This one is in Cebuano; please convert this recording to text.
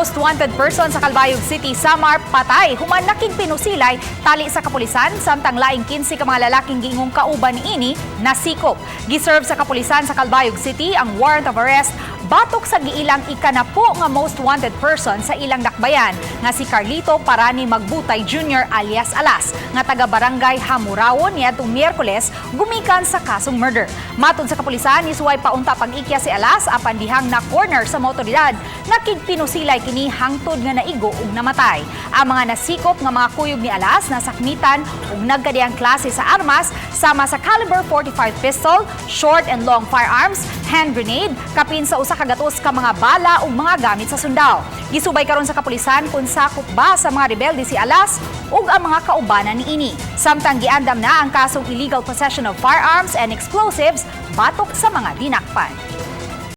Most wanted person sa Calbayog City, Samar, patay human nakigpinusilay tali sa kapulisan, samtang laing 15 ka mga lalaking giingong kauban niini nasikop. Giserve sa kapulisan sa Calbayog City ang warrant of arrest batok sa giilang ikanapo nga most wanted person sa ilang dakbayan nga si Carlito Parani Magbutay Jr. alias Alas nga taga Barangay Hamurawon niadtong Miyerkules gumikan sa kasong murder. Matod sa kapulisan, nisuway paunta pag-ikya si Alas apan dihang na corner sa mga otoridad, nakigpinusilay kini hangtod nga naigo ug namatay. Ang mga nasikop nga mga kuyog ni Alas nasakmitan ug nagkadiyang klase sa armas sama sa caliber 45 pistol, short and long firearms, hand grenade, kapin sa 100 ka mga bala ug mga gamit sa sundao. Gisubay karon sa kapulisan kung sakop ba sa mga rebelde si Alas ug ang mga kaubanan niini. Samtang giandam na ang kasong illegal possession of firearms and explosives batok sa mga dinakpan.